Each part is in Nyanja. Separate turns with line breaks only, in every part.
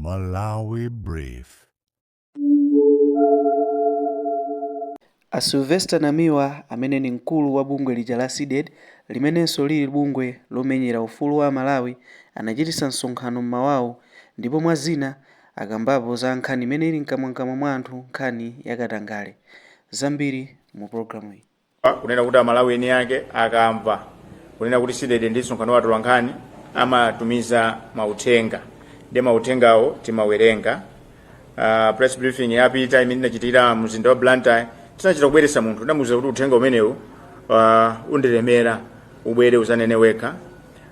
Malawi Brief.
A Sylvester Namiwa amene ndi mkulu wa bungwe lija la Cdedi limenenso lili bungwe lomenyera ufulu wa aMalawi anachititsa msonkhano mmawawu ndipo mwa zina akambapo za nkhani imene ili mkamwamkamwa mwa anthu nkhani ya katangale. Zambiri mu programuyi.
Kunena kuti Amalawi eni ake akamva kunena kuti Cdedi ndi msonkhano wa atolankhani, amatumiza mauthenga, ndi mauthengawo timawerenga. Press briefing yapita imene inachitira mzinda wa Blantyre, tinachita kubweretsa munthu, tinamuuza kuti uthenga umenewu undilemera, ubwere uzanene wekha.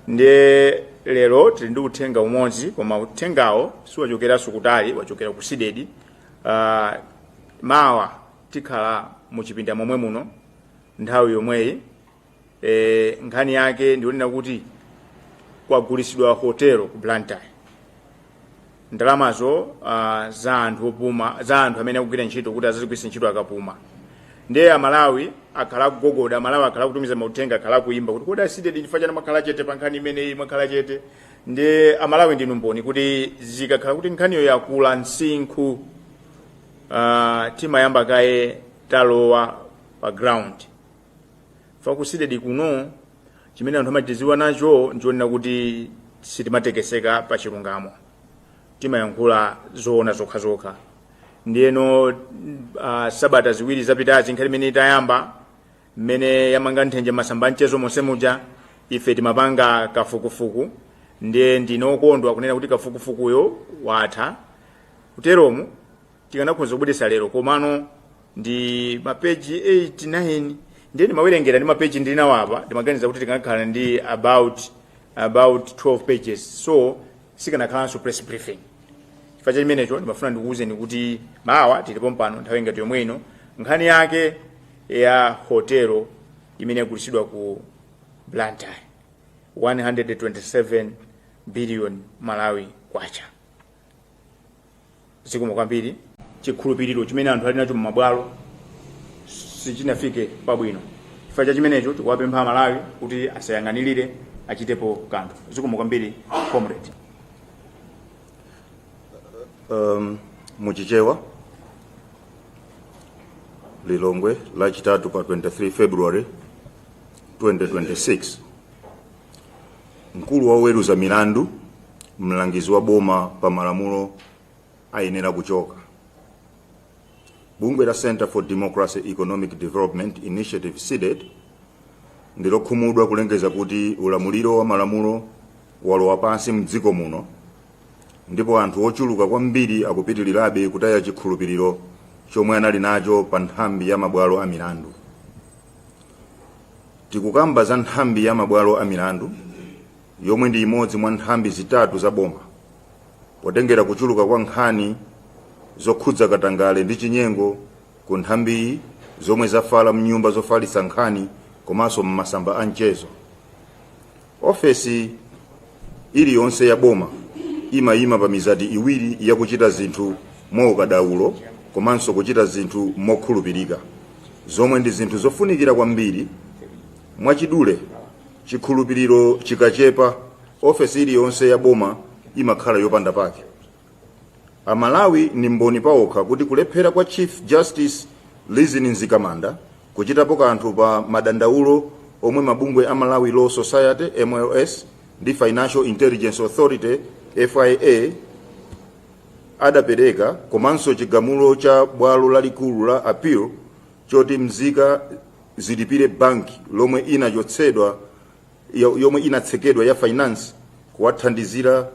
Ndiye lero tili ndi uthenga umodzi, koma uthengawo siwachokeranso kutali, wachokera ku Cdedi. Mawa tikhala muchipinda momwe muno nthawi yomweyi. Nkhani yake ndionena kuti kwagulisidwa hotelo ku Blantyre, ndalamazo za anthu opuma, za anthu amene akugwira ntchito kuti azizigwiritsa ntchito akapuma. Ndiye Amalawi akhala akugogoda, Amalawi akhala akutumiza mauthenga, akhala akuyimba kuti kodi a Cdedi chifukwa chani mwakhala chete pa nkhani imeneyi, mwakhala chete? Ndiye Amalawi ndinu mboni kuti zikakhala kuti nkhaniyo yakula msinkhu, timayamba kaye talowa pa ground. Fa ku Cdedi kuno chimene anthu amatidziwa nacho nchonena kuti sitimatekeseka pa chilungamo, timayankhula zoona zokhazokha. Ndiyeno sabata 2 zapitazi, nkhani imene itayamba, mmene yamanga nthenje masamba mchezo monse muja, ife timapanga kafukufuku. Ndiye ndinokondwa kunena kuti kafukufukuyo watha. Kuteromu tikanakhoza kubweretsa lero, komano ndi mapeji 8 9, ndiye ndimawerengera ndi mapeji ndili nawo apa, ndimaganiza kuti tikanakhala ndi about 12 pages, so sikanakhalanso press briefing. Chifukwa cha chimenecho ndimafuna ndikuwuzeni kuti mawa tilipo mpano nthawi ngati yomwe ino, nkhani yake ya hotelo imene yagulitsidwa ku Blantyre, 127 billion Malawi kwacha. Zikomo kwambiri. Chikhulupiriro chimene anthu ali nacho m'mabwalo sichinafike pabwino. Chifukwa cha chimenecho tikuwapempha Amalawi kuti asayang'anirire, achitepo kanthu. Zikomo kwambiri, comrade.
Muchichewa, Lilongwe, Lachitatu pa 23 February 2026. Mkulu woweruza milandu, mlangizi wa boma pa malamulo, ayenera kuchoka. Bungwe la Center for Democracy Economic Development Initiative, CDEDI, ndilokhumudwa kulengeza kuti ulamuliro wa malamulo walowa pansi mdziko muno, ndipo anthu ochuluka kwambiri akupitirirabe kutaya chikhulupiriro chomwe anali nacho pa nthambi ya mabwalo a milandu. Tikukamba za nthambi ya mabwalo a milandu, yomwe ndi imodzi mwa nthambi zitatu za boma. Potengera kuchuluka kwa nkhani zokhudza katangale ndi chinyengo ku nthambiyi zomwe zafala mnyumba zofalitsa nkhani komanso m'masamba a mchezo, ofesi iliyonse ya boma imayima pa mizati iwiri yakuchita zinthu mwaukadaulo komanso kuchita zinthu mokhulupirika, zomwe ndi zinthu zofunikira kwambiri. Mwachidule, chikhulupiriro chikachepa, ofesi iliyonse ya boma imakhala yopanda pake. Amalawi ni mboni paokha kuti kulephera kwa Chief Justice Rizine Mzikamanda kuchitapo kanthu pa madandaulo omwe mabungwe a Malawi Law Society, MLS, ndi Financial Intelligence Authority, FIA, adapereka, komanso chigamulo cha bwalo lalikulu la appeal choti mzika zilipire banki lomwe inachotsedwa, yomwe inatsekedwa ya Finance, kuwathandizira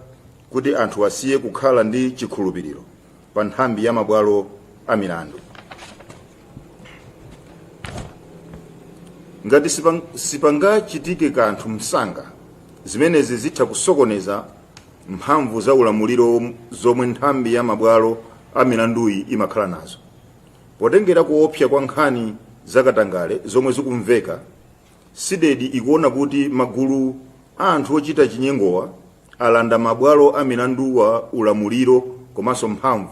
kuti anthu asiye kukhala ndi chikhulupiriro pa nthambi ya mabwalo a milandu. Ngati sipangachitike kanthu msanga, zimenezi zitha kusokoneza mphamvu za ulamuliro zomwe nthambi ya mabwalo a milanduyi imakhala nazo. Potengera kuopsa kwa nkhani zakatangale zomwe zikumveka, CDEDI ikuona kuti magulu a anthu ochita chinyengowa alanda mabwalo a milanduwa ulamuliro komanso mphamvu,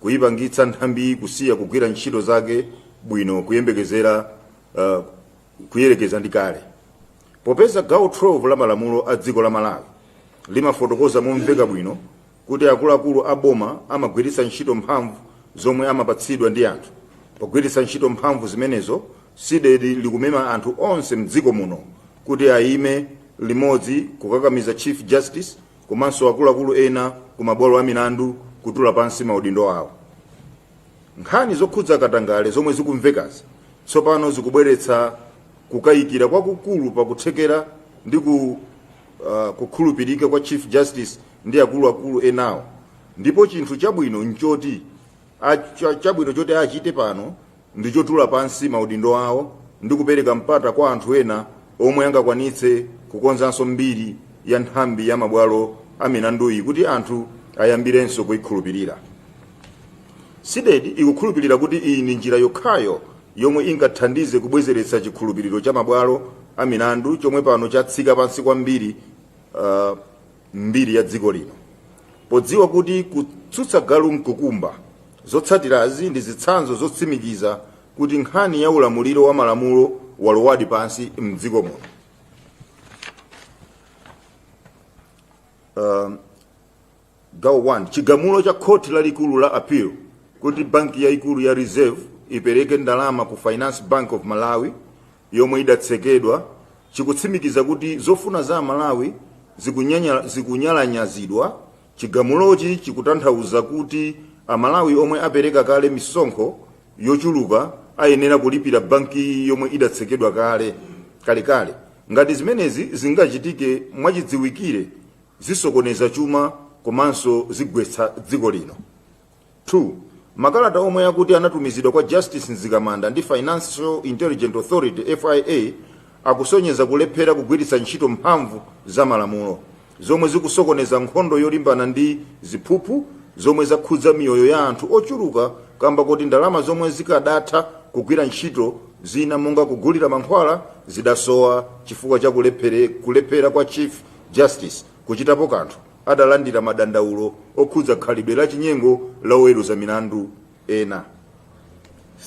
kuyipangitsa nthambiyi kusiya kugwira ntchito zake bwino kuyembekezera kuyerekeza ndi kale. Popeza gawo 12 la malamulo a dziko la Malawi limafotokoza momveka bwino kuti akuluakulu a boma amagwiritsa ntchito mphamvu zomwe amapatsidwa ndi anthu. Pogwiritsa ntchito mphamvu zimenezo, CDEDI likumema anthu onse mdziko muno kuti ayime limodzi kukakamiza Chief Justice komanso akuluakulu ena ku mabwalo a milandu kutula pansi maudindo awo. Nkhani zokhudza katangale zomwe zikumvekazi tsopano zikubweretsa kukayikira kwakukulu pakuthekera ndi kukhulupirika kwa Chief Justice ndi akuluakulu enawo, ndipo chinthu chabwino nchoti chabwino choti achite pano ndi chotula pansi maudindo awo ndi kupereka mpata kwa anthu ena omwe angakwanitse kukonzanso mbiri ya nthambi ya mabwalo a milanduyi kuti anthu ayambirenso kuyikhulupirira. CDEDI ikukhulupirira kuti iyi ndi njira yokhayo yomwe ingathandize kubwezeretsa chikhulupiriro cha mabwalo a milandu chomwe pano chatsika pansi kwambiri mbiri ya dziko lino. Podziwa kuti kutsutsa galu nkukumba, zotsatirazi ndi zitsanzo zotsimikiza kuti nkhani ya ulamuliro wa malamulo walowadi pansi mdziko muno. Gawo 1: chigamulo cha khoti lalikulu la appeal kuti banki yayikulu ya Reserve ipereke ndalama ku Finance Bank of Malawi yomwe idatsekedwa chikutsimikiza kuti zofuna za Malawi zikunyalanyazidwa. Chigamulochi chikutanthauza kuti Amalawi omwe apereka kale misonkho yochuluka ayenera kulipira banki yomwe idatsekedwa kale kalekale. Ngati zimenezi zingachitike, mwachidziwikire zisokoneza chuma komanso zigwetsa dziko lino. 2, makalata omwe akuti anatumizidwa kwa Justice Mzikamanda ndi Financial Intelligence Authority, FIA, akusonyeza kulephera kugwiritsa ntchito mphamvu za malamulo zomwe zikusokoneza nkhondo yolimbana ndi ziphuphu zomwe zakhudza miyoyo ya anthu ochuluka, kamba kuti ndalama zomwe zikadatha kugwira ntchito zina monga kugulira mankhwala zidasowa chifukwa cha kulephera kwa Chief Justice kuchitapo kanthu adalandira madandaulo okhudza khalidwe la chinyengo la oweruza milandu ena.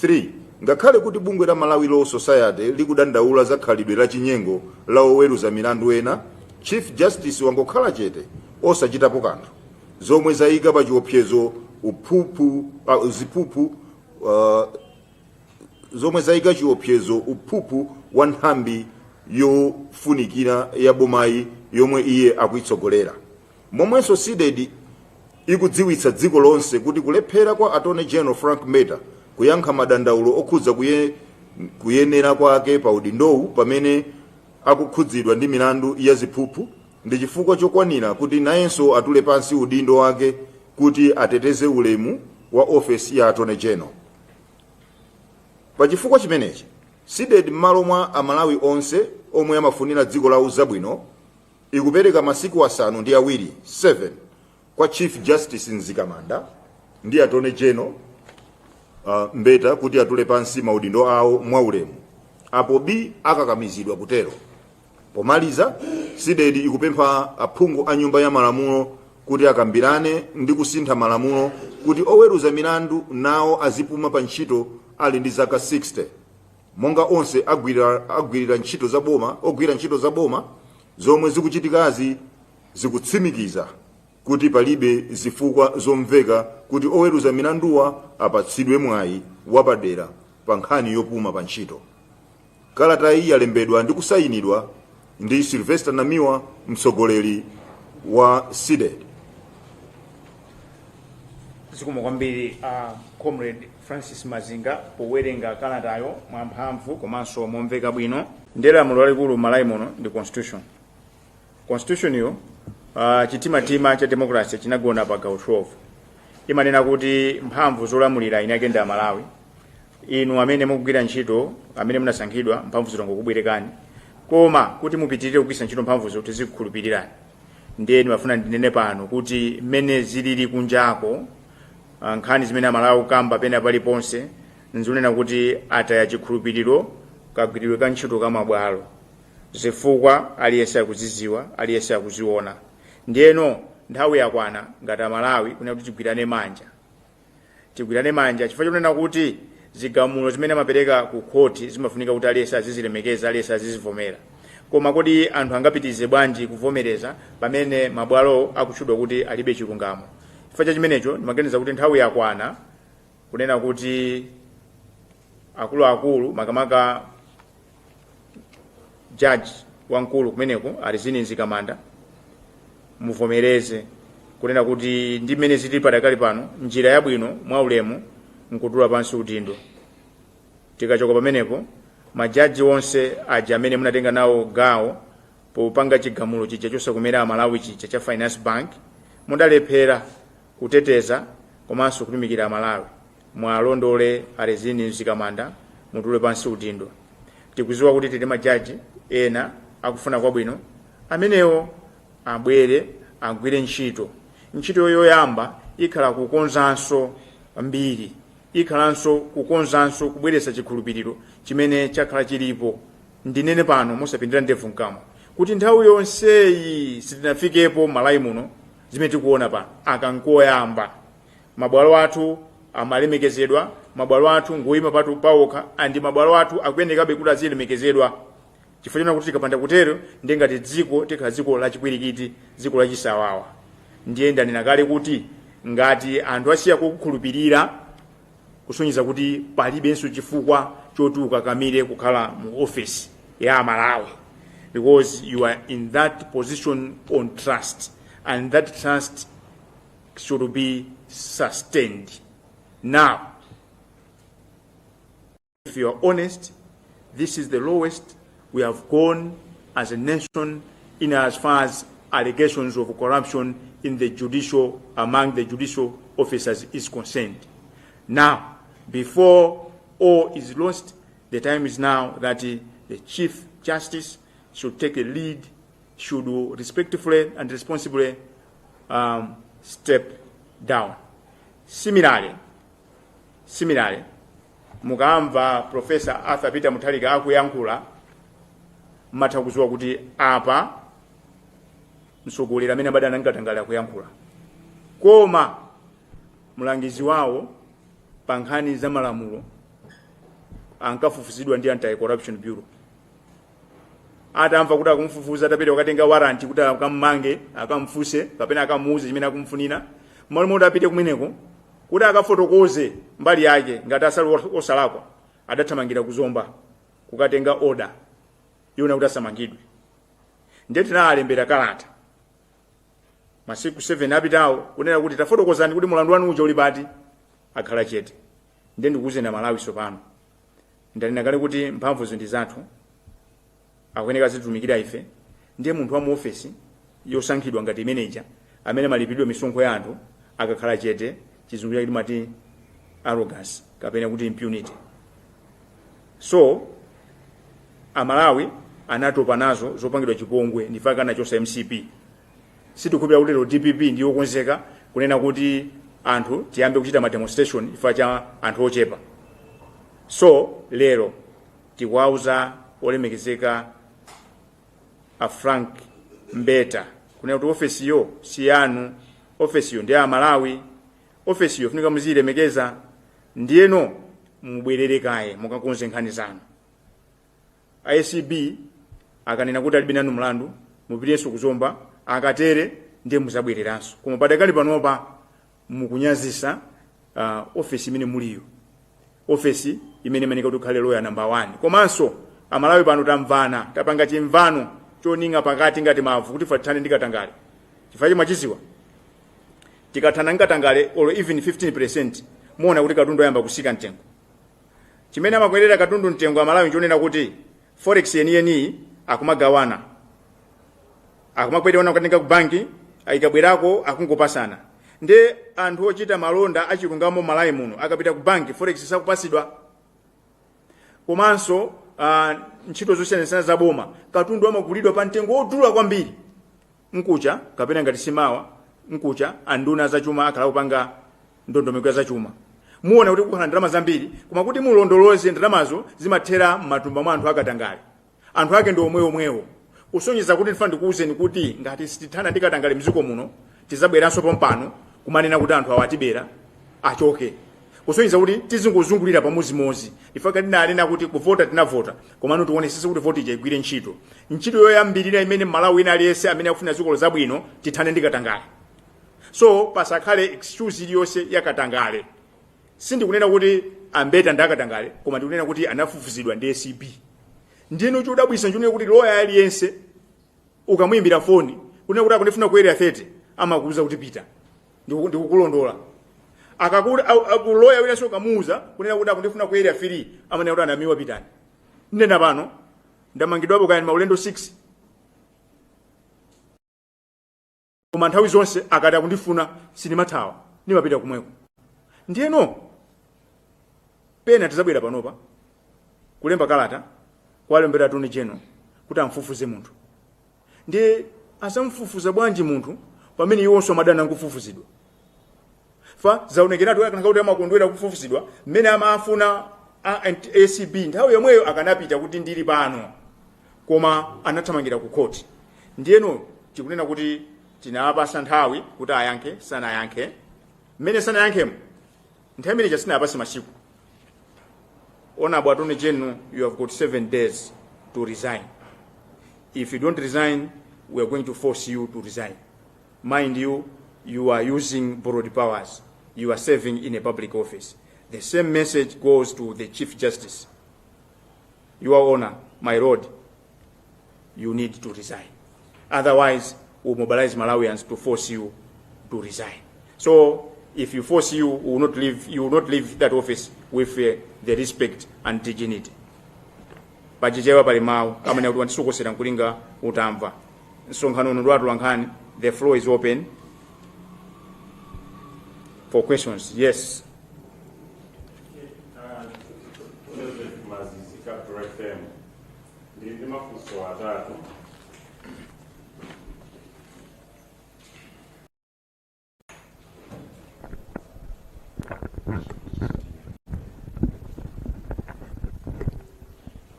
3, ngakhale kuti bungwe la Malawi Law Society likudandaula za khalidwe la chinyengo la oweruza milandu ena, Chief Justice wangokhala chete osachitapo kanthu, zomwe zayika pa chiopsezo uphuphu, ziphuphu, zomwe zayika chiopsezo uphuphu wa nthambi yofunikira ya bomayi yomwe iye akuitsogolera. Momwenso CDEDI ikudziwitsa dziko lonse kuti kulephera kwa Attorney General Frank Mbeta kuyankha madandaulo okhudza kuyenera kwake pa udindowu pamene akukhudzidwa ndi milandu ya ziphuphu ndi chifukwa chokwanira kuti nayenso atule pansi udindo wake kuti ateteze ulemu wa ofesi ya Attorney General. Pa chifukwa chimenechi, CDEDI m'malo mwa Amalawi onse omwe amafunira dziko lawo zabwino ikupereka masiku 7 7 kwa Chief Justice Mzikamanda ndi Attorney General Mbeta kuti atule pansi maudindo awo mwaulemu, apo bii akakamizidwa kutero. Pomaliza, CDEDI ikupempha aphungu a Nyumba ya Malamulo kuti akambirane ndi kusintha malamulo kuti oweruza milandu nawo azipuma pa ntchito ali ndi zaka 60 monga onse agwirira ntchito za boma, ogwira ntchito za boma. Zomwe zikuchitikazi zikutsimikiza kuti palibe zifukwa zomveka kuti oweruza milanduwa apatsidwe mwayi wapadera pa nkhani yopuma pa ntchito. Kalatayi yalembedwa ndi kusayinidwa ndi Sylvester Namiwa, mtsogoleri wa CDEDI.
Zikomo kwambiri, Comrade Francis Mazinga, powerenga kalatayo mwamphamvu komanso momveka bwino. Ndiye lamulo lalikulu m'Malawi muno ndi constitution. Constitution yo, chitimatima cha democracy chinagona pa gawo 12. Imanena kuti mphamvu zolamulira eni ake ndi Amalawi. Inu amene mukugwira ntchito, amene munasankhidwa, mphamvu zitangokubwerekani, koma kuti mupitirire kugwiritsa ntchito mphamvuzo tizikukhulupirirani. Ndiye ndimafuna ndinene pano kuti mmene zilili kunjako, nkhani zimene Amalawi akukamba pena paliponse nzonena kuti ataya chikhulupiriro kagwiridwe ka ntchito ka mabwalo. Zifukwa aliyense akuziziwa, aliyense akuziona. Ndiyeno nthawi yakwana ngati Amalawi kunena kuti tigwirane manja, tigwirane manja, chifukwa chonena kuti zigamulo zimene amapereka ku khoti zimafunika kuti aliyense azizilemekeza, aliyense azizivomera. Koma kodi anthu angapitirize bwanji kuvomereza pamene mabwalo akutchedwa kuti alibe chilungamo? Chifukwa cha chimenecho, ndimaganiza kuti nthawi yakwana kunena kuti akuluakulu, makamaka jaji wamkulu kumeneko, a Rizine Mzikamanda, muvomereze kunena kuti ndi mmene zili padakali pano, njira yabwino mwaulemu nkutula pansi udindo. Tikachoka pamenepo, majaji onse aja amene munatenga nawo gawo popanga chigamulo chija chosakomera Amalawi chija cha Finance Bank, mudalephera kuteteza komanso kutumikira Amalawi. Mwalondole a Rizine Mzikamanda, mutule pansi udindo. Tikuziwa kuti tili majaji ena akufuna kwabwino, amenewo abwere agwire ntchito. Ntchito yoyamba ikhala kukonzanso mbiri, ikhalanso kukonzanso kubweretsa chikhulupiriro chimene chakhala chilipo. Ndinene pano mosapindira ndevu mkamwa kuti nthawi yonseyi sitinafikepo Malawi muno zimene tikuona pano. Akankoyamba mabwalo athu amalemekezedwa, mabwalo athu ngoyima patu pawokha, andi mabwalo athu akuyenekabe kuti azilemekezedwa, chifukwa chona kuti tikapanda kutero, ndiye ngati dziko tikhala dziko lachipwirikiti, dziko lachisawawa. Ndiye ndanena kale kuti ngati anthu asiya kukukhulupirira, kusonyeza kuti palibenso chifukwa choti ukakamire kukhala mu office ya Amalawi, because you are in that position on trust, and that trust should be sustained. Now, if you are honest, this is the lowest we have gone as a nation in as far as allegations of corruption in the judicial among the judicial officers is concerned. Now, before all is lost, the time is now that the Chief Justice should take a lead, should respectfully and responsibly step down. Similarly, mukamva Professor Arthur Peter Mutharika akuyankhula, mmatha kudziwa kuti apa mtsogoleri amene amadana nkatangale akuyankhula. Koma mlangizi wawo pa nkhani za malamulo ankafufuzidwa ndi Anti-Corruption Bureau. Atamva kuti akumfufuza, atapita kukatenga warrant kuti akammange, akamfuse kapena akamuuze chimene akumfunira, malo moti apite kumeneko kuti akafotokoze mbali yake ngati asali osalakwa, adathamangira kuzomba kukatenga order yona kuti asamangidwe. Ndiye tinalembera kalata masiku 7 apitawo kunena kuti tafotokozani kuti mulandu wanu uja uli pati. Akhala chete. Ndiye ndikuwuzeni Malawi tsopano, ndanena kale kuti mphamvuzo ndi zathu, akuyeneka zitumikira ife. Ndiye munthu wa mu ofesi yosankhidwa ngati manager amene amalipidwa misonkho ya anthu akakhala chete, Chizungu chake timati arrogance kapena kuti impunity. So Amalawi anatopa nazo zopangidwa chipongwe, ndifaka anachosa MCP. Sitikukhulupirira kuti lero DPP ndiyokonzeka kunena kuti anthu tiyambe kuchita ma demonstration chifukwa cha anthu ochepa. So lero tikuwauza olemekezeka a Frank Mbeta kunena kuti ofesiyo si yanu, ofesiyo ndi ya Malawi, ofesiyo funika muziyilemekeza. Ndiyeno mubwerere kaye mukakonze nkhani zanu. ACB akanena kuti alibe nanu mlandu, mupitenso kuzomba. Akatere, ndiye muzabwereranso. Koma padakali panopa mukunyazisa ofesi imene muliyo, ofesi imene imanika kuti ukhale lawyer number 1. Komanso Amalawi pano tamvana, tapanga chimvano choninga pakati ngati mavu kuti tithane ndi katangale. Chifukwa chimwe chiziwa, tikathana ndi katangale olo even 15, muona kuti katundu ayamba kusika mtengo. Chimene amakwerera katundu mtengo Amalawi nchonena kuti forex yeniyeniyi akumagawana, akumakwerera kukatenga ku banki, ikabwerako akungopasana. Ndi anthu ochita malonda achilungamo Malawi muno akapita ku banki, forex sakupasidwa. Komanso ntchito zosiyanasiyana za boma, katundu amagulidwa pa mtengo wodula kwambiri. Nkucha kapena ngati simawa nkucha, anduna zachuma akhala kupanga ndondomeko ya zachuma, muona kuti kukhala ndalama zambiri, koma kuti mulondoloze, ndalamazo zimathera m'matumba mwa anthu akatangale. Anthu ake ndi omweomwewo, kusonyeza kuti ndifuna ndikuwuzeni kuti ngati sitithana ndi katangale mdziko muno, tizabweranso pompano kumanena kuti anthu awa atibera, achoke. Kusonyeza kuti tizingozungulira pamozimozi. Ifaka tinanena kuti kuvota tinavota, komano tionesese kuti voti ija igwire ntchito. Ntchito yoyambirira imene Malawi ina aliyense amene akufuna dziko zabwino, tithane ndi katangale. So pasakhale excuse iliyonse ya katangale. Sindikunena kuti Ambeta ndi akatangale, koma ndikunena kuti anafufuzidwa ndi ACB. Ndino chodabwisa nchonena kuti loya aliyense ukamuyimbira foni kunena kuti akundifuna ku Area 30, amakuuza kuti pita, ndikukulondola. Akakuti loya winanso ukamuuza kunena kuti akundifuna ku Area 3, amanena kuti anamiwa, pitani. Ndinena pano, ndamangidwapo kaya maulendo 6, koma nthawi zonse akati akundifuna sindimathawa, ndimapita kumweko. Ndiyeno pena tizabwera panopa kulemba kalata kuwalembera Attorney General kuti amfufuze munthu. Ndiye azamfufuza bwanji munthu pamene iwonso amadana nkufufuzidwa? Fa zaonekeratu akanaka kuti amakondwera kufufuzidwa, mmene amafuna a ACB nthawi yomweyo akanapita kuti ndili pano, koma anathamangira ku court. Ndiyeno tikunena kuti tinawapasa nthawi kuti ayankhe, sanayankhe. Mmene sanayankhemo, nthawi imene sinapase masiku. Honorable Attorney General, you have got 7 days to resign. If you don't resign, we are going to force you to resign. Mind you, you are using borrowed powers. You are serving in a public office. The same message goes to the Chief Justice. Your Honor, my lord, you need to resign. Otherwise, we'll mobilize Malawians to force you to resign. So, if you force you, we will not leave, you will not leave that office with the respect and dignity. Pachichewa pali mawu amene akuti wandisokosera nkulinga utamva. Msonkhano uno ndi atolankhani. The floor is open for questions. Yes.
Joseph Mazizi, Capital FM. Ndili ndi mafunso atatu.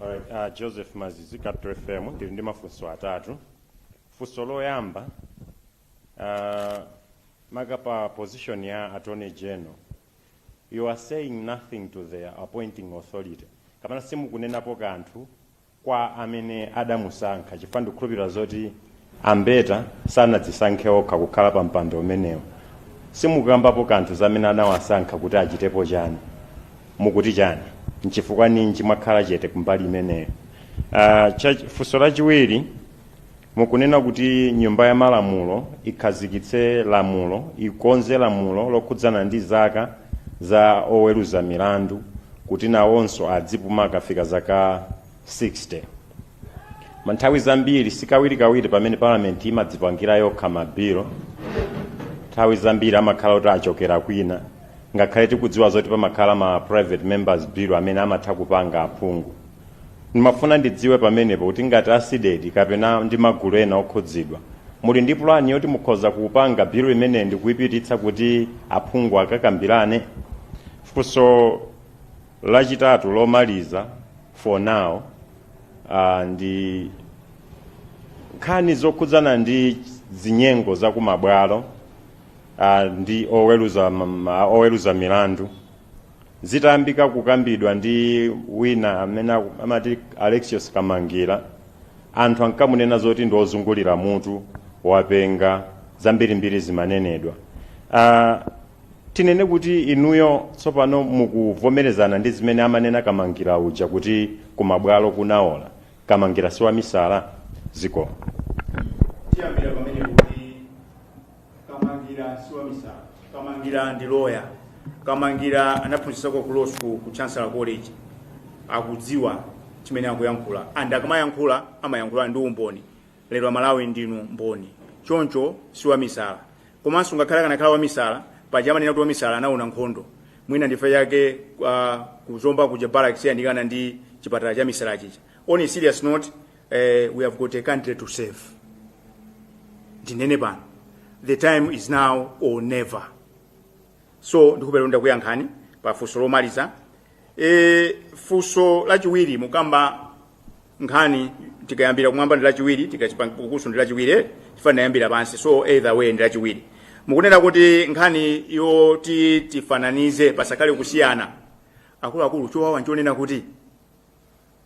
Alright, Joseph Mazizi, Capital FM. Ndili ndi mafunso atatu. Funso loyamba, maka pa position ya Attorney General, you are saying nothing to the appointing authority, kapena simukunenapo kanthu kwa amene adamusankha, chifukwa ndikukhulupirira zoti Ambeta sanadzisankhe okha kukhala pa mpando umenewo. Simukukambapo kanthu za amene anawasankha kuti achitepo chani. Mukuti chani? Nchifukwa ninji mwakhala chete kumbali imeneyo? Funso lachiwiri, mukunena kuti Nyumba ya Malamulo ikhazikitse lamulo, ikonze lamulo lokhudzana ndi zaka za oweruza milandu kuti nawonso adzipuma akafika zaka 60. Nthawi zambiri, sikawirikawiri pamene Parliament imadzipangira yokha mabilo. Nthawi zambiri amakhala kuti achokera kwina, ngakhale tikudziwa zoti pamakhala ma private members bill amene amatha kupanga aphungu. Ndimafuna ndidziwe pamenepo kuti ngati a CDEDI kapena ndi magulu ena okhudzidwa, muli ndi pulani yoti mukhoza kupanga bill imeneyi ndi kuyipititsa kuti aphungu akakambirane? Funso lachitatu lomaliza for now, ndi nkhani zokhudzana ndi zinyengo zakumabwalo ndi oweruza milandu. Zitayambika kukambidwa ndi wina amene amati Alexius Kamangira, anthu ankamunena zoti ndi ozungulira mutu, wapenga, zambirimbiri zimanenedwa. Tinene kuti inuyo tsopano mukuvomerezana ndi zimene amanena Kamangira uja kuti kumabwalo kunaola, Kamangira si wamisala? Ziko.
Tiyambira pamene kuti Kamangira si wamisala. Kamangira ndi lawyer. Kamangira anaphunzitsako ku law school, ku Chancellor College. Akudziwa chimene akuyankhula, and akamayankhula amayankhula ndi umboni. Lero Amalawi ndinu mboni. Choncho si wamisala. Komanso ngakhale akanakhala wamisala, paja amanena kuti wamisala anaona nkhondo. Mwina ndife yake kuzomba kuja barracks yandikana ndi chipatala cha misala chija. On a serious note, we have got a country to save. Ndinene pano, the time is now or never. So ndikupera ndakuyankhani pa funso lomaliza. Funso lachiwiri, mukamba nkhani tikayambira kumwamba ndi lachiwiri, tikachipangukuso ndi lachiwiri, tifanira yambira pansi. So either way ndi lachiwiri. Mukunena kuti nkhani yoti tifananize, pasakhale kusiyana. Akuluakulu, chowawa nchonena kuti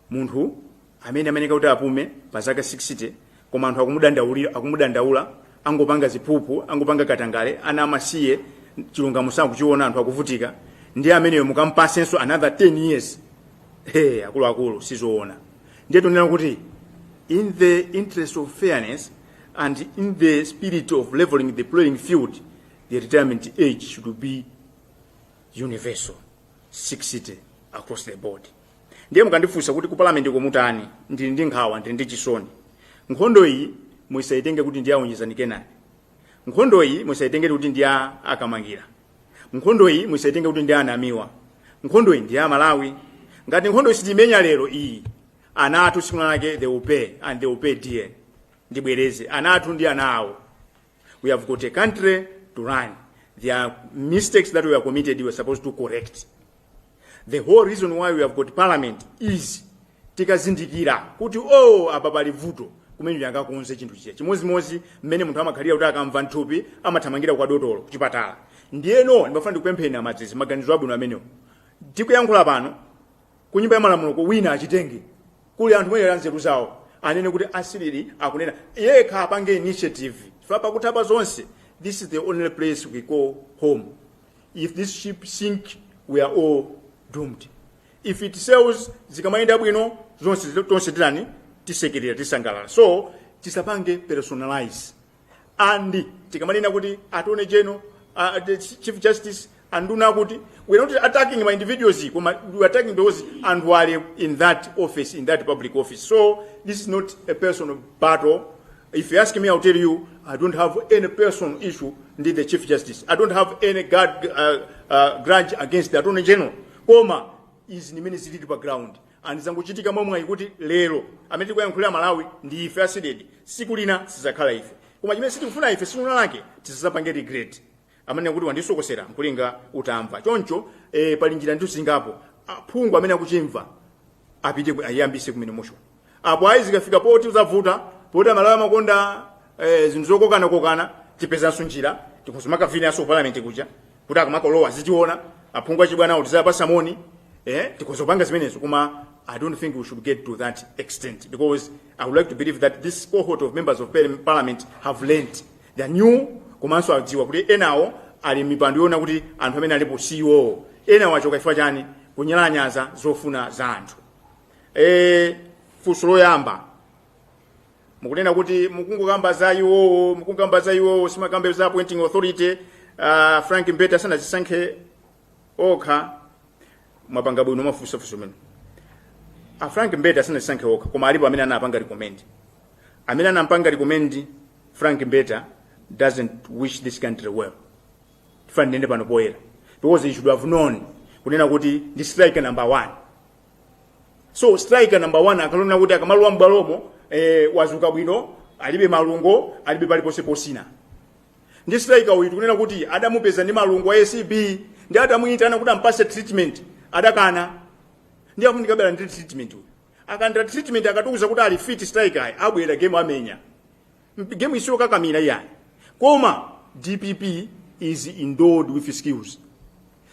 munthu amene ameneka kuti apume pa zaka 60, koma anthu akumudandaulira, akumudandaula, angopanga ziphuphu, angopanga katangale, ana amasiye, chilungamo sakuchiona, anthu akuvutika, ndi ameneyo mukampasenso another 10 years? Hey, akuluakulu, sizoona. Ndiye tunena kuti in the interest of fairness and in the spirit of leveling the playing field, the retirement age should be universal, 60 across the board. Ndiye mukandifunsa kuti ku parliament komutani, ndili ndi nkhawa, ndili ndi chisoni. Nkhondo iyi musayitenge kuti ndi aonjezani Kenani, nkhondo iyi musayitenge kuti ndi a Akamangira, nkhondo iyi musayitenge kuti ndi anamiwa, nkhondo iyi ndi ya Malawi. Ngati nkhondo iyi sitimenya lero iyi, ana athu tsiku lake they will pay, and they will pay dear. Ndibwereze, ana athu ndi ana awo. We have got a country to run. There are mistakes that we have committed, we are supposed to correct. The whole reason why we have got parliament is tikazindikira kuti, oh, apa pali vuto, kumene yangakonze chinthu chiya. Chimozimozi mmene munthu amakhalira kuti akamva nthupi amathamangira kwa dotolo kuchipatala. Ndiyeno ndimafuna ndikupempheni amadzizi, maganizo abwino amenewo tikuyankhula pano ku Nyumba ya Malamulo, wina achitenge, kuli anthu mwene anzeru zawo, anene kuti asilili akunena yekha, apange initiative. Chifukwa pakutapa zonse, this is the only place we go home. If this ship sink, we are all doomed. If it sails, zikamayenda bwino zonse, tonse tilani tisekerera, tisangalala. So tisapange personalize. And tikamanena kuti Attorney General, the Chief Justice, anduna, kuti we are not attacking my individuals, koma we are attacking those anthu ali in that office, in that public office. So this is not a personal battle. If you ask me, I'll tell you I don't have any personal issue ndi the Chief Justice. I don't have any grudge against the Attorney General. Koma izi nimene zilili pa ground, and zangochitika momwe kuti lero amene tikuyankhulira Malawi ndi ife a CDEDI. Siku lina sizakhala ife, koma chimene sitikufuna ife, siku lake tisazapange regret amene kuti wandisokosera nkulinga utamva. Choncho pali njira ndithu zingapo. Aphungu amene akuchimva apite ayambise kumene motion apo. Ayi, zikafika poti uzavuta, poti Amalawi amakonda zinthu zokokana-kokana, tipezanso njira, tikhozomakavinaso ku parliament kuja kuti akamakolowa zitiona aphungu achibwanawo, tizapasa moni, tikhozopanga zimenezo. Koma I don't think we should get to that extent, because I would like to believe that this cohort of members of parliament have learned. They are new, komanso adziwa kuti enawo ali mipando yoona kuti anthu amene alipo CEO, enawo achoka chifukwa chani? Kunyalanyaza zofuna za anthu. Funso loyamba mukunena kuti mukungokamba za iwowo, mukungokamba za iwowo, simakambe za appointing authority. Frank Mbeta sanazisankhe okha. Mwapanga bwino mafunso mene a Frank Mbeta sanazisankhe okha, koma alipo amene anapanga recommend. Amene anampanga recommend Frank Mbeta doesn't wish this country well. Tifana ndende pano poyera, because he should have known kunena kuti ndi striker number one. So striker number one akalona kuti akamalowa m'bwalomo, wazuka bwino, alibe malungo, alibe paliponse posina. Ndi striker uyu tikunena kuti adamupeza ndi malungo a ACB, ndi adamuyitana kuti ampase treatment, adakana. Ndi afunika bera ndi treatment uyu. Akandira treatment, akatiuza kuti ali fit striker, ayi, abwera game, amenya game isiyo kakamira iyayi. Koma DPP is endowed with skills.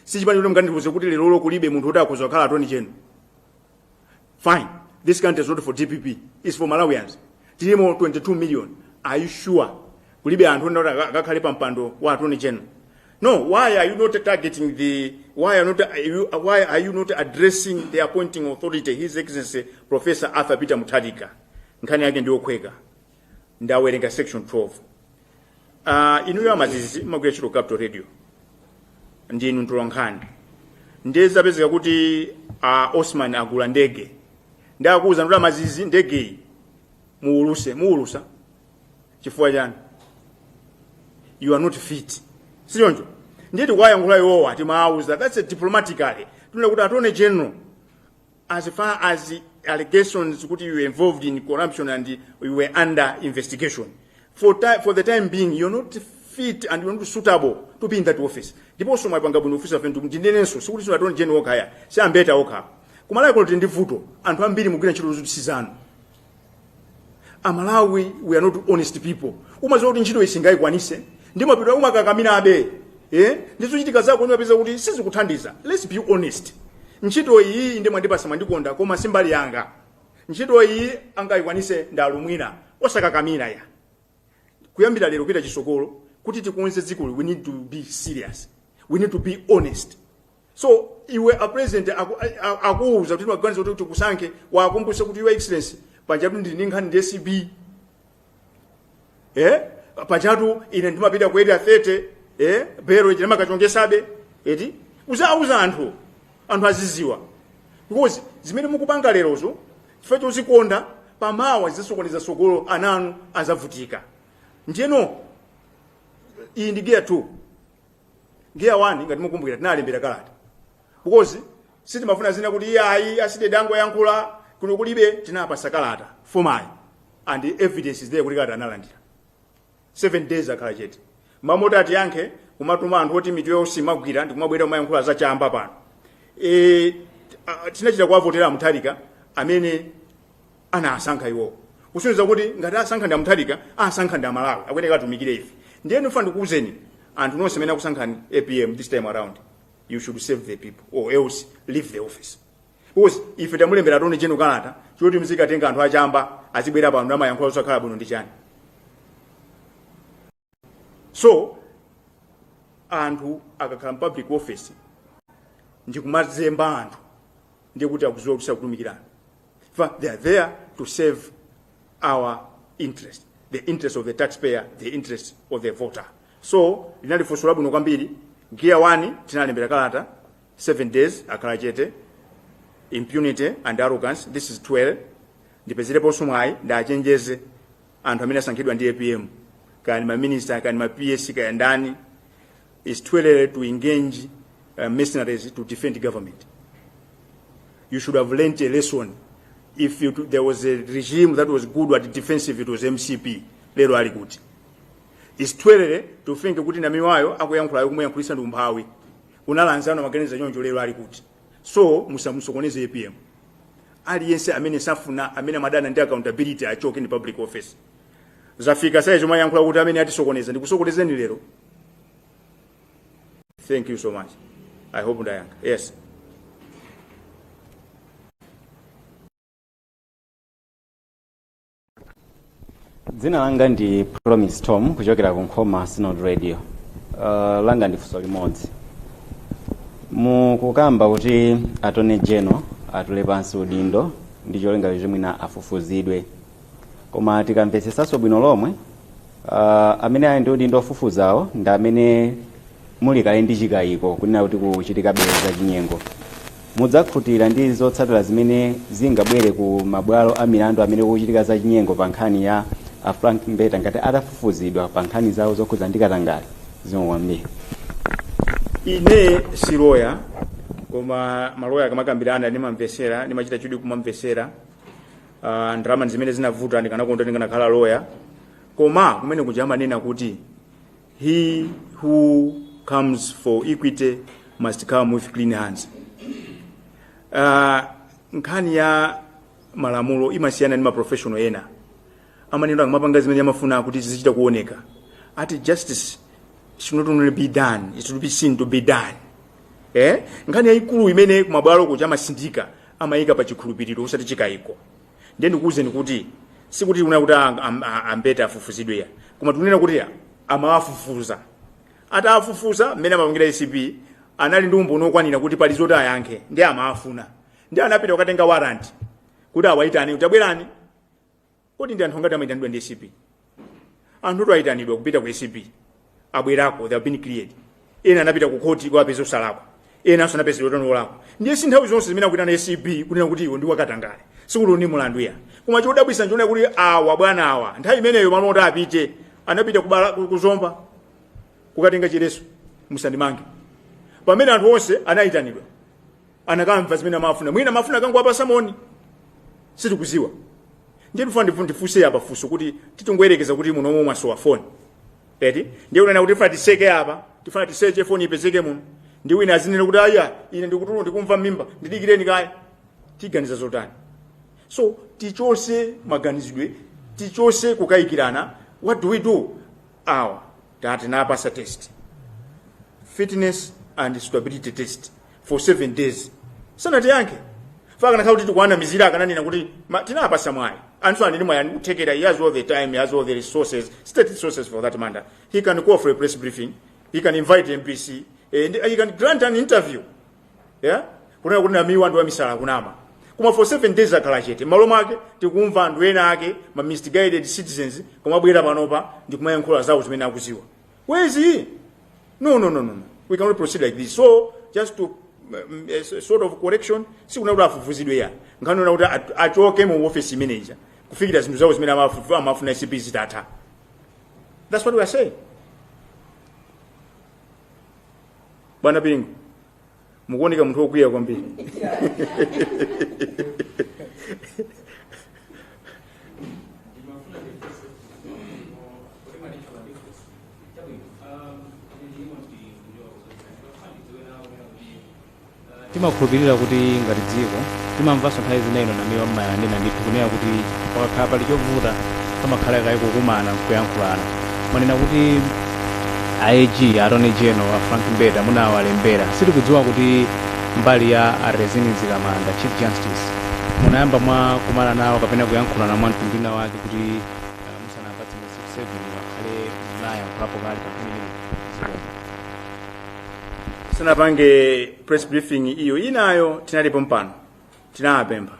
Sichipani kuti mkandiuze kuti lero kulibe munthu kuti akhoza kukhala Attorney General. Fine, this country is not for DPP, it's for Malawians. Tilimo 22 million. Are you sure kulibe anthu oti akakhale pa mpando wa Attorney General? No, why are you not targeting the why are not you why are you not addressing the appointing authority, His Excellency Professor Arthur Peter Mutharika? Nkhani yake ndiyokhweka. Ndawerenga section 12. Inuyo amazizi magwira ntchito Capital Radio, ndinu mtolankhani. Ndiye zapezeka kuti Osman agula ndege, ndakuuza kuti amazizi, ndegeyi muuluse. Muulusa chifukwa chani? You are not fit, sichoncho? Ndiye tikuwayankhula iwowa, timawauza, that's a diplomatically, tunena kuti Attorney General, as far as the allegations kuti you were involved in corruption and you were under investigation, for the time being you're not fit and you're not suitable to be in that office. Ndiponso mwapanga bwino office afentu. Ndinenenso sikuti sino Attorney General okha ya, si ambeta okha. Kumalawi kuno tili ndi vuto, anthu ambiri mugwira ntchito zoti sizanu. Amalawi, we are not honest people. Umaziwa kuti ntchito iyi singayikwanise. Ndi mapito umakakamirabe, eh? Ndizochitika zako ndimapeza kuti sizikuthandiza. Let's be honest. Ntchito iyi ndi mwandipasa, mwandikonda, koma si mbali yanga. Ntchito iyi angayikwanise ndalumwina, osakakamira ya. Kuyambira lero kupita chisokolo, kuti tikonze dzikoli, we need to be serious, we need to be honest. So iwe a president akuwuza kuti maganizo kuti tikusankhe, wakumbuse kuti, "Your Excellency, pajatu ndili ndi nkhani ndi ACB, eh, pajatu ine ndimapita ku Area 30, eh, bero ije ndimakachongesabe," eti? Uzauza anthu, anthu aziziwa, because zimene mukupanga lerozo chifukwa chozikonda, pamawa zisokoneza sokolo, ananu azavutika. Ndiyeno iyi ndi gear 2. Gear 1, ngati mukumbukira, tinalembera kalata because sitimafuna zina kuti iye ayi, a CDEDI angoyankhula kuno kulibe. Tinapasa kalata formally and the evidence is there kuti kalata analandira. 7 days akhala chete. Mamoti atiyankhe, kumatuma anthu oti mitu yawo simagwira, ndikumabwera kumayankhula zachamba pano. E, tinachita kuwavotera Amutharika amene anasankha iwo, kusonyeza kuti ngati asankha ndi Amutharika, asankha ndi Amalawi, akuyeneka atumikire ife. Ndiye ndifuna ndikuwuzeni anthu nonse amene akusankhani APM, this time around you should save the people or else leave the office, because ife tamulembera Attorney General kalata choti mzikatenga anthu achamba azibwera pano namayankhula zosakhala bwino ndi chani. So anthu akakhala public office ndikumazemba anthu, ndiye kuti akuziwa kuti sakutumikirana. They are there to save our interest, the interest of the taxpayer, the interest of the voter. So linali funso labwino kwambiri. Gear 1, tinalembera kalata, 7 days akhala chete, impunity and arrogance. This is 12. Ndipezereponso mwayi ndachenjeze anthu amene asankhidwa ndi APM, kaya ni maminista, kaya ni ma PS, kaya ndani. It's too early to engage mercenaries to defend government. You should have learnt a lesson. If there was a regime that was good at defensive, it was MCP. Lero ali kuti? It's too early to think kuti Namiwayo akuyankhulayo kumuyankhulisa ndi umphawi unalanzano maganizo choncho. Lero ali kuti? So musamusokoneze APM. Aliyense amene safuna, amene amadana ndi accountability, achoke ndi public office. Zafika saizi mayankhula kuti amene atisokoneza, ndikusokonezeni lero. Thank you so much. I hope ndayankha. Yes.
Dzina langa ndi Promise Tom kuchokera ku Nkhoma Synod Radio. Langa ndi funso limodzi. Mukukamba kuti Attorney General atule pansi udindo ndi cholinga choti mwina afufuzidwe, koma tikamvetsetsanso bwino lomwe, amene ali ndi udindo ofufuzawo ndi amene muli kale ndi chikayiko kunena kuti kuchitika beza chinyengo. Mudzakhutira ndi zotsatira zimene zingabwere ku mabwalo a milandu amene kuchitika za chinyengo pa nkhani ya a Frank Mbeta ngati atafufuzidwa pa nkhani zawo zokhudza ndi katangale? Zikomo kwambiri.
Ine si loya, koma maloya akamakambirana ndimamvesera, ndimachita chidwi kumamvesera. Ndalama zimene zinavuta, ndikanakonda ndikanakhala loya. Koma kumene kuja amanena kuti he who comes for equity must come with clean hands. Nkhani ya malamulo imasiyana ndi maprofessional ena, amanena akamapanga zimene amafuna kuti zichita kuoneka, ati justice should not only be done, it should be seen to be done, eh? Nkhani yayikulu imene kumabwalo kuja amasindika, amayika pa chikhulupiriro osati chikayiko. Ndiye ndikuwuzeni kuti sikuti kunena kuti ambeta afufuzidwe ya, koma tikunena kuti amawafufuza. Atawafufuza mmene amapangira ACB, anali ndi umboni okwanira kuti pali zoti ayankhe, ndi amawafuna, ndi anapita kukatenga warrant kuti awayitane kuti abwerani. Kodi ndi anthu angati amayitanidwa ndi ACB? Anthu oti ayitanidwa kupita ku ACB abwerako, they have been cleared. Ena anapita ku khoti kuwapeza osalakwa, ena anso anapezedwa kuti olakwa. Ndiye si nthawi zonse zimene akuyitana ACB kunena kuti iwe ndi wakatangale, sikuti ndi mulandu ya. Koma chodabwisa nchiona kuti awa bwana awa nthawi imeneyo malo oti apite anapita kubala kuzomba kukatenga chileso, musandimange, pamene anthu onse anayitanidwa anakamva zimene amafuna. Mwina amafuna akangowapasa moni, sitikuziwa. Ndiye ndifuna ndifunse apa funso kuti titingoyerekeza kuti muno mwasowa foni, eti? Ndiye unena kuti tifuna tiseke apa, tifuna tiseche foni ipezeke muno, ndi wina azinena kuti aya, ine ndikutulo, ndikumva mimba, ndidikireni kaya. Tiganiza zotani? So tichose maganizidwe, tichose kukayikirana. What do we do? Awa Tati napasa test, fitness and suitability test, for 7 days, sanatiyankhe. Akanakhala kuti tikuwanamizira, akananena kuti tinapasa mwayi. Anthu ali ndi mwayi, kuthekera. He has all the time, he has all the resources, state resources for that matter. He can call for a press briefing, he can invite MBC and he can grant an interview, yeah, kunena kuti Namiwa ndi wamisala, kunama. Koma for 7 days akhala chete. M'malo mwake tikumva anthu ena ake, ma misguided citizens, komabwera panopa ndi kumayankhula zawo zimene akuziwa. Where is he? No, no, no, no, no. We cannot proceed like this. So just to a sort of correction, sikuna kuti afufuzidwe ya nkhani, kuti achoke mu office manager kufikira zinthu zawo zimene amafuna ACB zitatha. That's what we are saying. Bwana Pingo, mukuoneka munthu wokwiya kwambiri.
Timakhulupirira kuti ngati dziko timamvanso nthawi zina ino Namiwa mmayanena ndithu kunena kuti pakakhala pali chovuta pamakhala kaye kukumana kuyankhulana. Mwanena kuti AG, Attorney General a Frank Mbeta, munawalembera. Sitikudziwa kuti mbali ya a Rizine Mzikamanda, Chief Justice, munayamba mwakumana nawo kapena kuyankhulana mwa mtundu wina wake kuti musanapatse masiku 7 akhale munayankhulapo kale pa nkhani imeneyi? Zikomo.
Sanapange press briefing iyo inayo, tinalipo mpano, tinawapempha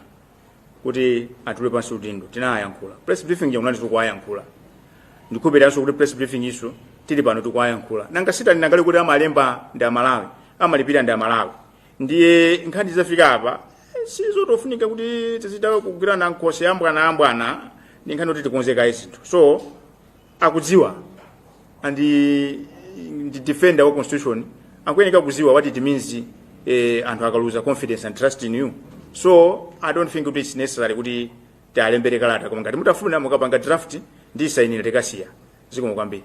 kuti atule pansi udindo, tinayankhula. Press briefing yakunati tikuwayankhula, ndikhuperanso kuti press briefing iso tili pano tikuwayankhula. Nanga sitani nangale kuti amalemba ndi Amalawi, amalipira ndi Amalawi. Ndiye nkhani zafika apa, sizotofunika kuti tizita kugwirana nkhosi ambwana ambwana. Ndi nkhani kuti tikonzekaye zinthu. So akudziwa, and ndi defender wa constitution, akuyeneka kuziwa what it means anthu akaluza confidence and trust in you. So I don't think kuti it's necessary kuti tialembere kalata, koma ngati mutafuna, mukapanga draft ndi sainira, tikasiya. Zikomo kwambiri.